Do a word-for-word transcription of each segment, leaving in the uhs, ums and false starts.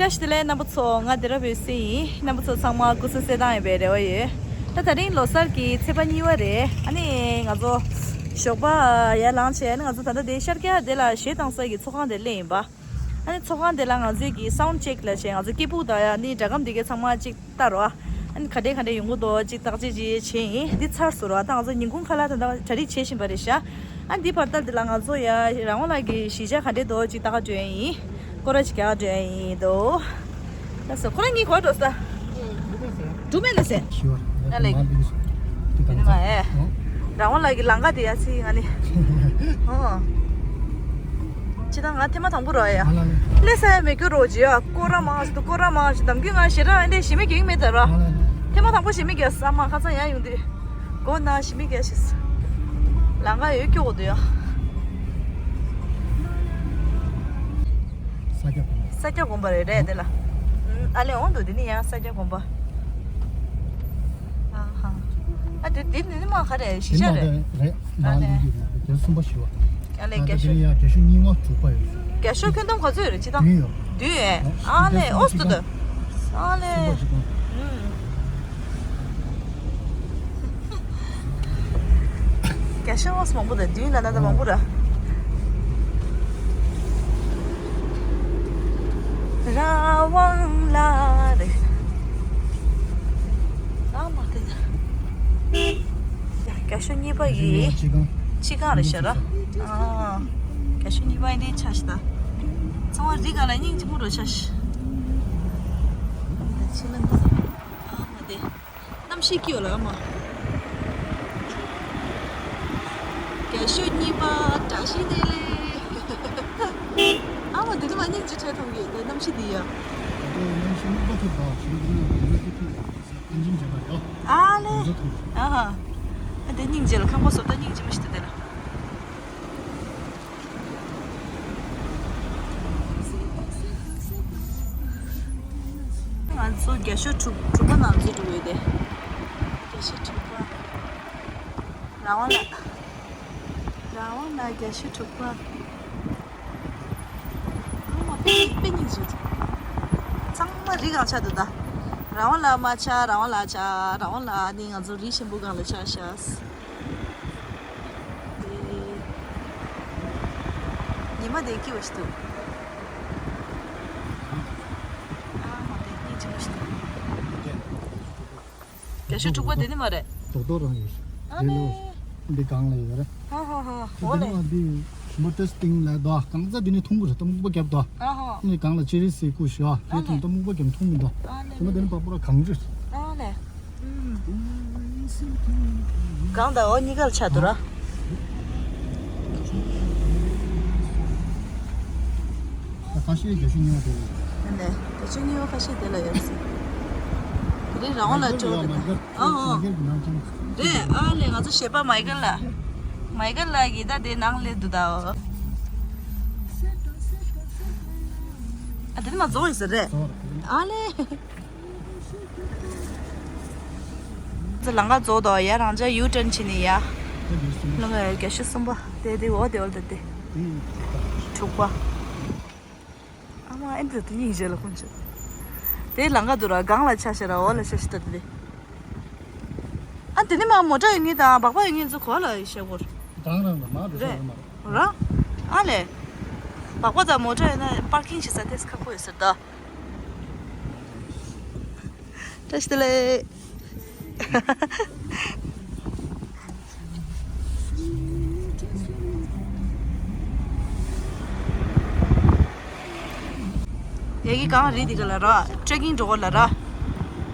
བཀྲ་ཤིས་བདེ་ལེགས་རྣམ་པ་ཚོ། ང་སྡེ་ར་བོད་སི་ཡིན། རྣམ་པ་ཚོ་ཚང་མ་སྐུ་གཟུགས་གསལ་ཐང་ཡོད་པའི་རེ་བ་ཡོད། ད་དེ་རིང་ལོ་གསར་གྱི་ཚེས་པ་གཉིས་པ་རེད། ཨ་ནི་ང་ཚོ་ཞོགས་པ་ཡར་ལངས་བྱས། ཨ་ནི་ང་ཚོ་ད་ལྟ་དེ་ཤར་རྒྱག་དེ་ལ་གཞས་བཏང་ས་གི་ཚོགས་ཁང་དེ་སླེབས་ཡིན་པ། ཨ་ནི་ཚོགས་ཁང་དེ་ལ་ང་ཚོའི་གི་སའུན་ཌི་ཅེག་ལ་བྱས། ང་ཚོ་སྐད་སྦུག་དང་ཡང་ནི་སྒྲ་སྒམ་དེ་གའི་ཚང་མ་གཅིག་ལྟ་རོགས། ཨ་ནི་ག་འདྲས་ག་འདྲས་ཡོང་གི་འདུག་གཅིག་བརྟག་དཔྱད་ཅིག་བྱས་ཡིན། འདི་ཚར་སོང་རོགས། ད་ང་ཚོ་ཉིན་གུང་ཁ་ལག་ད་ལྟ་གྲ་སྒྲིག་བྱེད་བཞིན་པ་རེད་ཤག་ཨ་འདི་བར་ལྟར་འདི་ལ་ང་ཚོ་ཡ་རང་དབང་ལགས་ཀྱི་གཞིས་ཆགས་ག་འདྲས་འདུག་ཅིག་ལྟ་ག་འགྲོ་ཡ་ཡིན། སྐོར་ར་ཅིག་རྒྱག་ག་འགྲོ་ཡ་ཡིན་འདུག་ལགས་སོ། ཁོ་རང་གཉིས་ག་པར་འགྲོ་ས། འགྲོ་མེད་ལ་ཟེར། ཤི་བ། ཨ་ལེ། དེ་ནི་མ་ཨེ། རང་དབང་ལགས་ཀྱི་ལམ་ཁ་དེ་ཡ་ཚིག་ང་ནི། ཨོ། ཅི་ད་ང་ཐེངས་མ་དང་པོ་རོགས་ཡ། ཨ་ལ་ལེ། ལས་ས་ཡ་མེད་རྒྱུ་རོགས་ཇི་ཡ། སྐོར་ར་མང་ཞིག་ཏུ་སྐོར་ར་མང་ཞིག་དམ་རྒྱུ་ང་ཞེ་དྲག་ཨེ་འདྲས་ཞེ་མི་རྒྱུ་མེད་ད་ར། ཨ་ལ་ལེ། ཐེངས་མ་དང་པོ་ཞེ་མི་རྒྱུ་ས་མ་ཁ་ཚང་ཡ་ཡོང་དུས། མགོ་ན་ཞི་མི་རྒྱ་ཞིག་ལམ་ཁ་ཡོད་སྐྱོ་གོ་དུ་ཡ། ས་སྐྱ་དགོན་པ། ས་སྐྱ་དགོན་པ་རེད་རེད་དེ་ལ། ཨ་ལེ་འོང་འདུག་དེ་ནི་ཡང་ས་སྐྱ་དགོན་པ། ཨ་ཧ། ཨ་དེ་དེ་ནི་མ་ག་རེ་གཞིས་ཆགས་རེད། རེད་མ་ཨ་ལེ། ལུག་རྒྱུ་རེད། དེ་གསུམ་པ་ཞི་བ། ཨ་ལེ། ཨ་དེ་རྒྱ་ཤོད། ཡང་རྒྱ་ཤོད་གཉིས་པ་དྲུག་པ་ཡོད། རྒྱ་ཤོད་ཁྱོན་བསྡོམས་ག་ཚོད་ཡོད་རེད་སྤྱི་བཏང་། བདུན་ཡོད། བདུན་ཡོད། ཨ་ལེ་ཨོ་སྟོད་དུ། ཨ་ལེ། གསུམ་པ་སྤྱི་བཏང་། ཨུམ། རྒྱ་ཤོད་ཨོ་སི་མང་པོ་དང་བདུན་ལ་ན་ད་མང་པོ་ར། རང་དབང་ལ་རེད། ཨ་མ་དེ་ཡ། རྒྱ་ཤོད་གཉིས་པ་ཡི། ཕྱི་ཁང་རེད་ཤག་ར། ཨ། རྒྱ་ཤོད་གཉིས་པ་ཡི་འདི་ཆ་ཤི་ད། ཚང་མ་རི་ག་ལ་སྙིང་རྗེ་མོ་རོ་ཆ་ཤི། ཕྱི་ལ་འདི། ཨ་མ་དེ། གནམ་གཤིས་སྐྱིད་ལ་ཨ་མ། རྒྱ་ཤོད་གཉིས་པ་བཀྲ་ཤིས་བདེ་ལེགས། ཨ་མ་དེ་ནི་མ་སྙིང་རྗེ་ཁྲེལ་ཐོང་གི་དེ་གནམ་གཤིས་འདི་ཡ། ཨ་ལེ། ཨ་ཧ། ཨ་དེ་སྙིང་རྗེ་ལ་ཁང་པ་བཟོ་ལྟ་སྙིང་རྗེ་མོ་ཞིག་ཏུ་དེ་ལ། ང་ཚོ་རྒྱ་ཤོད་དྲུག་དྲུག་པ་ནང་འཛུལ་འགྲོ་ཡོད་དེ། རྒྱ་ཤོད་དྲུག་པ། རང་དབང་ལ། རང་དབང་ལ་རྒྱ་ཤོད་དྲུག་པ། ཨ་མ་དཔེ་དཔེ་སྙིང་རྗེ། ཚང་མ་རི་སྒང་ཆགས་འདུག་ད། རང་དབང་ལ་མ་ཆགས། རང་དབང་ལ་ཆགས། རང་དབང་ལ་ནི་ང་ཚོ་རི་ཆེན་པོ་སྒང་ལ་ཆགས་ཤག་ཉི་མ་དེ་སྐྱིད་པོ་ཞིག་འདུག་ཨ་མ་དེ་སྙིང་རྗེ་པོ་ཞིག་འདུག་རྒྱ་ཤོད་དྲུག་པ་དེ་ནི་མ་རེད། རྡོག་རྡོག་རང་ཡོད། ཨ་ནི། འདི་སྒང་ལ་ཡོད་རེད། ཧ་ཧ་ཧ། འོ་ལེ། འདི་མོ་ཊ་སི་ཊིང་ལ་དོ་གང་ཚ་འདི་ནི་ཐུང་གུ་རེད། ཏམ་ཀུ་པ་རྒྱབ་དོ། ཨ་ཧ། ནི་སྒང་ལ་ཅི་རི་སི་ཀུ་ཤི་ཨ། ཨ་ནི་ཐུང་ཏམ་ཀུ་པ་རྒྱབ་ཐུང་མི་འདུག་ཨ་ནི། ཞི་མ་འདི་ནི་པ་པོ་ར་གང་རེད། ཨ་ནི། གང་ད་འོ་གཉིས་ཀར་ཆ་འདུག་ར། ཁ་ཤས་རྒྱ་ཤོད་གཉིས་པ་དེ་ལ་ཡོད། ནས་རྒྱ་ཤོད་གཉིས་པ་ཁ་ཤས་དེ་ལ་ཡོད་ཟེར། དེ་རིང་རང་དབང་ལ་སྤྲོ་འདུག་ཨ་ཨ། མའི་ཀལ་གྱི་ནང་ཚང་། རེད་ཨ་ལེ། ང་ཚོ་གཞས་པ་མའི་ཀལ་ལགས། མའི་ཀལ་ལགས་ཀྱིས་ད་དེ་ནང་སླེབས་འདུག་ད་འོ། ཨ་དེ་ནི་མ་རྫོགས་ཡོད་ཟེར་རེད། རྫོགས་རེད། ཨ་ལེ། ལམ་ཁ་རྫོགས་དོ། ཡ་རང་ཅག་ཡུ་ཊརན་བྱས་ནས་ཡ། ལམ་ཁ་རྒྱ་ཤོད་གསུམ་པ་དེ་དེ་འོ་དེ་འོ་ད་དེ། དྲུག་པ། ཨ་མ་ཨེ་འདི་དེ་སྙིང་རྗེ་ལ་ཁུངས་ཆུ། དེ་ལམ་ཁ་འདུག་ར། སྒང་ལ་ཆ་ཤ་ར་འོ་ལ་ཆ་ཤ་ད་དེ། ཨ་དེ་ནི་མ་མོ་ཊ་ཡོད་ངེས་དང་སྦག་སྦག་ཡོད་ངེས་ཚོ་གོ་ལ་ཤ་གོར། སྒང་རང་ལ་མ་དེ་ཤ་རེད་མ་རེད། ར། ཨ་ལེ། སྦག་སྦག་དང་མོ་ཊ་ཡོད་ན་པར་ཀིང་བྱེད་ས་དེ་ཁག་པོ་ཡོད་ཟེར་ད། བཀྲ་ཤིས་བདེ་ལེགས། ཡ་གི་གང་རེད་འདི་ག་ལ་ར། ཊྲེ་ཀིང་འགྲོ་གོ་ལ་ར།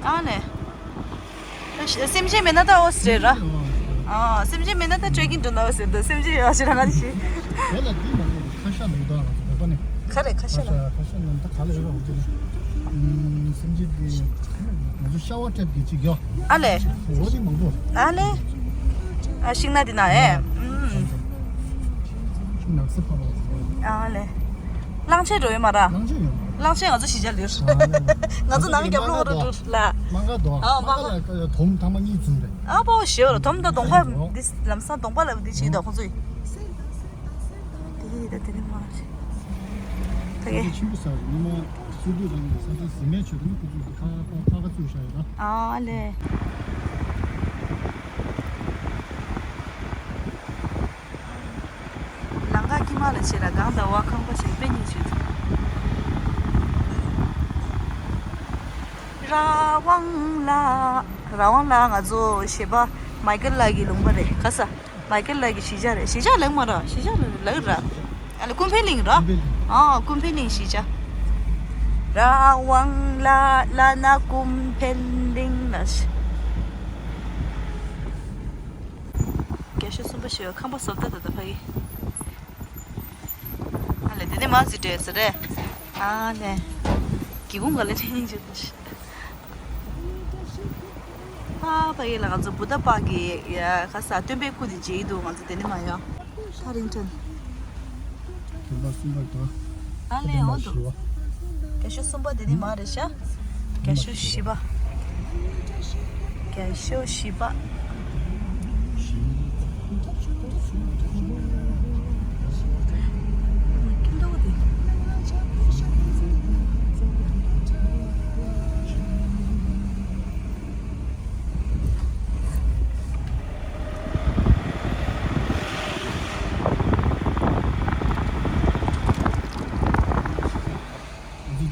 ཨ་ལེ། སེམས་ཅན་མེད་ན་ད་འོ་ཟེར་ར། ཨ་སེམས་ཅན་མེད་ན་ད་ཊྲེ་ཀིང་འགྲོ་ན་འོ་ཟེར་འདུག་སེམས་ཅན་ཡོད་ཞེ་ན་ང་ཞིག་དེ་ལ་འདི་མ་ནི་ཁ་ཤ་མི་འདུག་ང་ཚོ་བོད་པ་ནི། ཁ་རེ་ཁ་ཤ་ལ། ཁ་ཤ་ནམ་ད་ག་ལ་ཡོད་ར་འོ་དེ་ནི། སེམས་ཅན་འདི་ང་ཚོ་ཤ་བ་ཊེབ་ཀྱི་ཅིག་ཡོད། ཨ་ལེ། འོ་དེ་མང་པོ། ཨ་ལེ། ཨ་ཤིང་ནགས་འདི་ན་ཨེ། ཤིང་ནགས་ས་ཕ་མ། ཨ་ལེ། གླང་ཆེན་འགྲོ་ཡོད་མ་ར། གླང་ཆེན་ཡོད་མ། གླང་ཆེན་ང་ཚོ་གཞིས་ཆགས་ལ་ཡོད། ང་ཚོ་ནང་རྒྱབ་ལོགས་རུ་འགྲོ་ལ། དམངས་ཀ་དོ། ཨ་དམངས་ཀ་ལ་དོམ་ཐ་མ་གཉིས་འཛུལ་རེད། ཨ་པོ་ཞེ་བ་དོམ་དང་གདོང་པ་འདི་ལམ་སང་གདོང་པ་ལ་འདི་ཆེ་ད་ཁོང་ཚོས། དེ་དེ་དེ་དེ་ནི་མ་ཞེ། ད་གེ། ཆེན་པོ་ས་རེད་ཉི་མ། ཁུ་དུས་རང་གི་ས་ཆ་ཟིན་མའི་ཆེད་དུ་ནི་ཁུ་ཚུར་གྱི་ཁ་ཁ་ཁ་ཁ་ཚུར་བཞག་ཡོད་ད། ཨ་ལེ། ལང་ཀ་ཀི་མ་ལ་ཆེ་ལ་གང་ཟླ་བ་ཁང་པ་ཞིག་པེ་ཉིན་ཞིག་ར་ཝང་ལ། ར་ཝང་ལ་ང་ཚོ་གཞས་པ་མའི་ཀལ་ལགས་ཀྱི་ལུང་པ་རེད། ག་ས། མའི་ཀལ་ལགས་ཀྱི་གཞིས་ཆགས་རེད། གཞིས་ཆགས་ལེགས་མ་ར། གཞིས་ཆགས་ལེགས་ར། ཨ་ལེ་ཀུན་ཕན་གླིང་ར། ཀུན་ཕན་གླིང་། ཨ་ཀུན་ཕན་གླིང་གཞིས་ཆགས། ར་ཝང་ལ་ལ་ན་ཀུན་ཕན་གླིང་ལ། རྒྱ་ཤོད་གསུམ་པ་ཞེས་པའི་ཁང་པ་བཟོ་ལྟ་དང་ད་ཕ་གི། ཨ་ལེ་དེ་ནས་མ་ཟི་འདྲེས་རེད། ཨ་ལེ། སྒེའུ་ཁུང་ག་ལེ་ཁྲེང་ཆུ་ད་ཤི། ཨ་ཕ་གི་ལ་ང་ཚོ་བུདྡྷ་པཱརྐ་གི་ཡ་ཁ་ས་སྟོན་པའི་སྐུ་དེ་མཇལ་གྱི་འདུག་ང་ཚོ་དེ་ནས་མ་ཡོང་། ཐ་རིང་ཐོན། སྟོན་པ་གསུམ་པ་དང་། ཨ་ལེ་འོང་འདུག་རྒྱ་ཤོད་གསུམ་པ་དེ་ནི་མ་རེད་ཤག་རྒྱ་ཤོད་བཞི་པ། རྒྱ་ཤོད་བཞི་པ། ང་ཚོ་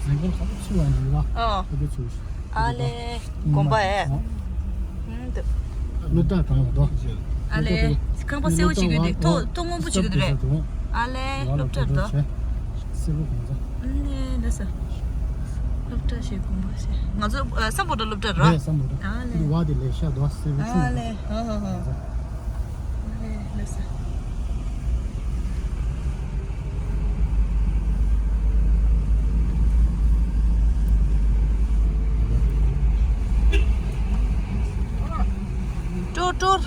འཛིན་སྐོར་ཁག་པོ་ཚུགས་པ་ཡིན་ལ། ཨོ། ཁོ་ཚོ་ཚུགས། ཨ་ལེ། དགོན་པ་ཨེ། ཨོ། ཧུམ་དུ། སློབ་གྲྭ་གང་ལ་འགྲོ། ཨ་ལེ། ཁང་པ་གསལ་བོ་ཅིག་གི་འདུག་ཐོག་ཐོག་སྔོན་པོ་ཅིག་གི་འདུག་རེད། ཨ་ལེ་སློབ་གྲྭར་འགྲོ། གསལ་བོ་གང་ཚ། ཨ་ལེ་ལ་ས། སློབ་གྲྭ་ཞིག་དགོན་པ་ཞིག་ང་ཚོ་ཨ་སམ་བྷོ་ཊ་སློབ་གྲྭ་ར། རེད་སམ་བྷོ་ཊ། ཨ་ལེ། འདི་བ་དེ་ལས་ཤ་དོ་སེ་བུ་ཆུ། ཨ་ལེ། ཧོ་ཧོ་ཧོ། ཨ་ལེ་ལ་ས། ཀྲོར་ཀྲོར།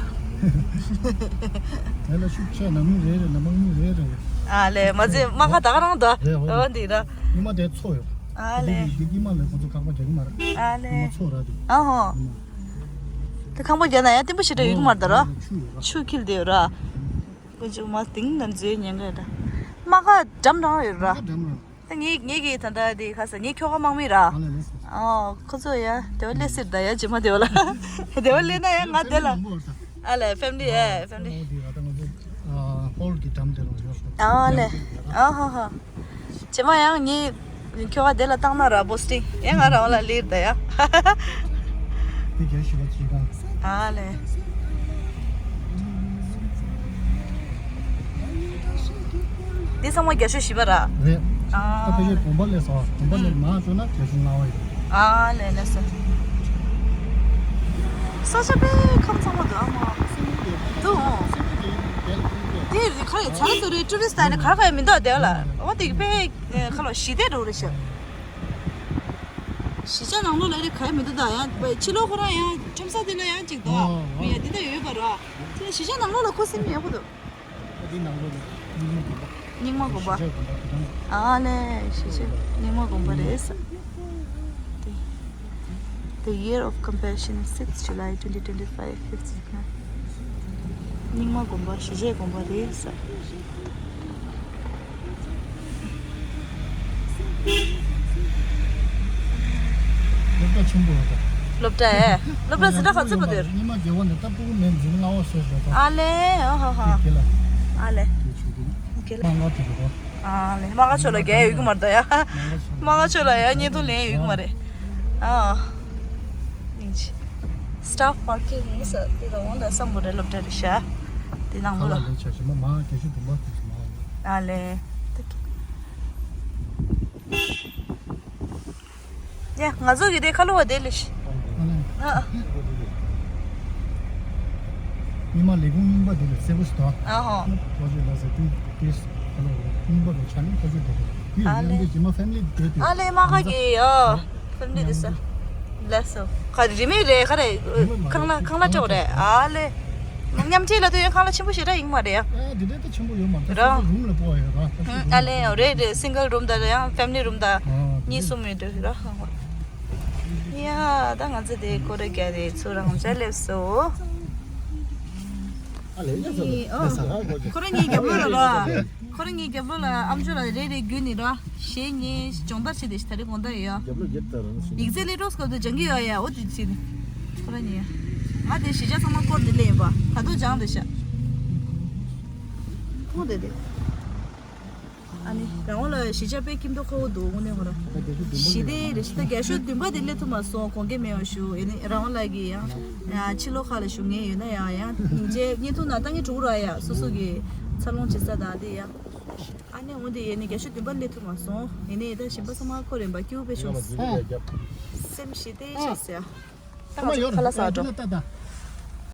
དེ་ལ་ཤུགས་ཆེ་ནམ་ཡིན་རེད་རེད་ནམ་མང་ཡིན་རེད་རེད། ཨ་ལེ་མ་ཟེ་མ་ཁ་ད་ག་རང་དོ། རེད་ཧོ། འོ་འདི་ར། ཉི་མ་དེ་ཚོ་ཡོད། ཨ་ལེ། འདི་ཉི་མ་ལས་ཁོ་ཚོ་ཁག་པ་རྒྱག་གི་མ་རེད། ཨ་ལེ། ཉི་མ་ཚོ་ར་དེ། ཨ་ཧོ། དེ་ཁང་པ་རྒྱག་ན་ཡང་བརྟན་པོ་ཞེ་དྲག་ཡོད་ཀྱི་མ་རེད་ད་ར། ཆུ་ཡོད་ར། ཆུ་འཁྱིལ་བསྡད་ཡོད་ར། ཀུན་སྤྱོད་མ་དེང་ནམ་འཛུལ་ཉེན་ཁ་ཡོད་ར། མ་ག་འགྲམ་རང་ཡོད་ར། མ་ག་འགྲམ་ར། ད་ངས་ངས་ཀྱིས་ད་ལྟ་དེ་ཁ་ས་ངས་ཁྱོ་ག་མང་མི་ར། ཨ་ལེ་ལེ་སོ། ཨོ་ཁོ་ཚོ་ཡ་དེ་བ་ལེ་སིར་ད་ཡ་ཇི་མ་དེ་བ་ལ། དེ་བ་ལེ་ན་ཡ་ང་དེ་ལ། ཨ་ལེ་ཕེམ་ལི་ཡ་ཕེམ་ལི། ཨོ་དེ་ད་ང་ཚོ་ཧོལ་གྱི་འགྲམ་དེ་ལ་ཡོད་སོ། ཨ་ལེ། ཨ་ཧ་ཧ། ཇེ་མ་ཡང་ངས་ཁྱོ་ག་དེ་ལ་བཏང་ན་ར་པོ་སི་ཊིང་ཡང་ང་རང་ལ་ལིར་ད་ཡ། དེ་རྒྱལ་ཞི་བ་ཚུལ་ཁང་། ཨ་ལེ། འདི་ཚང་མ་རྒྱ་ཤོད་བཞི་པ་ར། རེད། ཨ་ད་ཕ་གིའི་དགོན་པ་ལས་ས་དགོན་པ་ལས་མང་བྱུང་ན་རྒྱ་ཤོད་ལྔ་པ་ཡིན། ཨ་ལེ་ལེ་ས། ས་ཆ་དཔེ་ཁམས་ཚང་མ་འདུག་ཨ་མ། འདུག་ཨོ། དེ་རི་ཁ་ཡི་ཚ་ར་ཚོ་རེ་ཊུ་རི་སི་ཊི་ད་ནི་གར་ག་ཡི་མི་འདུག་དེ་ལ་ཨོ་དེ་དཔེ་ཁ་ལོ་ཞི་བདེ་འགྲོ་རེ་ཤག་གཞིས་ཆགས་ནང་ལོགས་ལ་རེ་ག་ཡ་མི་འདུག་ད་ཡང་ཕྱི་ལོགས་ཁོ་རང་ཡང་ཁྲོམ་ས་དེ་ལ་ཡང་ཅིག་ད་ཨོ་ཨོ། མི་ཡ་འདི་ད་ཡོད་པ་ར། དེ་གཞིས་ཆགས་ནང་ལོགས་ལ་ཁོ་སེམས་ཡག་པོ་འདུག་འདི་ནང་ལོགས་ལ་རྙིང་མ་དགོན་པ། རྙིང་མ་དགོན་པ། གཞིས་ཆགས་དགོན་པ་དེ་རང་། ཨ་ལེ་གཞིས་ཆགས་རྙིང་མ་དགོན་པ་རེད་ས། དེ། The year of compassion, sixth July twenty twenty-five, fifth July. རྙིང་མ་དགོན་པ་གཞིས་ཆགས་དགོན་པ་རེད་ས། སློབ་གྲྭ་ཆེན་པོ་ཡོད་པ། སློབ་གྲྭ་ཨེ། སློབ་གྲྭ་འཛིན་གྲྭ་ག་ཚོད་པ་དེར། ཉི་མ་རྒྱལ་བ་ནས་ལྟ་སྤུ་གུ་མེད་འཛིན་ལྔ་བ་སོས་སོ་ད། ཨ་ལེ་ཨོ་ཧོ་ཧོ། དེ་དེ་ལ། ཨ་ལེ། དེ་ཆུ་དེ། ཨོ་ཁེ་ལ། མ་ང་དེ་རེད་པ། ཨ་ལེ་མ་ག་ཆོ་ལ་རྒྱལ་ཡོད་གི་མ་རེད་ད་ཡ། མ་ག་ཆོ་ལ་ཡ་བརྙན་ཐུང་ལེན་ཡོད་གི་མ་རེད། ཨ། སྙིང་རྗེ། སི་ཊཱཕ་པར་ཀིང་ཡིན་ས་དེ་དང་འོང་ད་སམ་བྷོ་ཊ་སློབ་གྲྭ་རེད་ཤག་དེ་ནང་ལོགས་ལ། ལས་བྱ་ཞིག་མ་མ་རྒྱ་ཤོད་དུམ་པ་དུམ་སུ་མ་བ་ཡོད། ཨ་ལེ། ཡ་ང་ཚོ་གི་དེ་ཁ་ལོ་བ་དེ་ལས་ཤི། ཨ་ལེ། ཨ། ཉི་མ་ལས་ཁུངས་རྙིང་པ་དེ་ལས་སེ་བོ་ཞིག་དང་། ཨ་ཧོ། ཕོ་ཇོ་ལ་ཟེར་དུས་དེ་ཁ་ལོ་བ་རྙིང་པ་རེད་ཆ་ནི་ཕོ་ཇོ་དེ་རེད། དེ་ཨ་ལེ། ཉམས་དེ་ཇི་མ་ཕེམ་ལི་དེ་དེ། ཨ་ལེ་མ་ཁ་གི་ཨ། ཕེམ་ལི་དེ་ས། ལགས་སོ། ག་རེ་རིན་མེད་རེད་ག་རེ། རིན་མེད་མ་རེད། ཁང་གླ་ཁང་གླ་སྤྲད་རེད་ཨ་ལེ། མཉམ་འབྲེལ་ལ་ཐོན་ཡོད་ཁང་གླ་ཆེན་པོ་ཞེ་དྲག་ཡིན་མ་རེད་ཡ། ཨ་འདི་འདྲ་ད་ཆེན་པོ་ཡོད་མ་རེད་ད། ར། སིང་གལ་རུམ་ལ་སྤོ་ཡོད་ར། ཨ་ལེ་ཨོ་རེད་རེད། སིང་གལ་རུམ་ད་ཡང་ཕེམ་ལི་རུམ་ད། ཨ་གཉིས་གསུམ་ཡོད་འདུག་ར། ཡ་ད་ང་ཚོ་དེ་སྐོར་ར་རྒྱག་རེད་ཚུར་རང་ཅག་སླེབས་སོ། ཨ་ལས་ཀྱང་ཨ་ཨོ། ཁོ་རང་ངའི་རྒྱབ་ལོགས་ལ་རོ། ཁོ་རང་ངའི་རྒྱབ་ལོགས་ལ་ཨམ་ཅོག་ལ་རེ་རེ་བརྒྱུད་ནས་རོ། གཞས་ཉན་སྦྱོང་བརྡར་བྱེད་དེ་ད་རེས་དགོང་དག་ཡོད། རྒྱབ་ལོགས་བརྒྱུད་ད་རང་ཞིག་ཡིག་ཚད་ལས་གྲོགས་སྐབས་དུ་སྦྱང་གི་ཡོད་ཡ། འོ་དེ་བྱེད་དེ། ཁོ་རང་ཉན། ང་དེ་གཞས་ཆ་ཚང་མ་སྐོར་དེ་ལེན་ཡིན་པ། ད་དུང་སྦྱང་དེ་ཤ། མཐོང་དེ་དེ། ཨ་ནི་རང་དབང་ལགས་གཞིས་ཆགས་དཔེ་ཁྱིམ་ཐོག་ཁ་བོ་འདུག་དངོས་གནས་ཁོ་ར། ཞི་བདེ་རེད་ཤི། ད་རྒྱ་ཤོད་བདུན་པ་དེ་སླེབས་ཐུབ་མ་སོང་། དགོངས་འགལ་མེད་པ་ཞུ། ཡིན་ནི་རང་དབང་ལགས་ཀྱིས་ཡང་ཕྱི་ལོགས་ཁག་ལ་བཞུགས་མཁན་ཡོད་ན་ཡང་ཡང་སྙིང་རྗེ་བརྙན་ཐུང་ནང་ལྟ་མཁན་འགྲོ་གི་ར་ཡ། སོ་སོ་གི་འཚར་ལོངས་བྱེད་ས་དང་དེ་ཡ། ཨ་ནི་འོན་ཏེ་ཡིན་ནི་རྒྱ་ཤོད་བདུན་པ་སླེབས་ཐུབ་མ་སོང་། ཡིན་ནི་ད་གཞན་པ་ཚང་མ་ཁོ་རེད་པ། སྐྱིད་པོ་དཔེ་བྱུང་སོང་། སེམས་ཞི་བདེ་ཤ་ཟེར་ཡ། ཁ་ལག་ཟ་འགྲོ།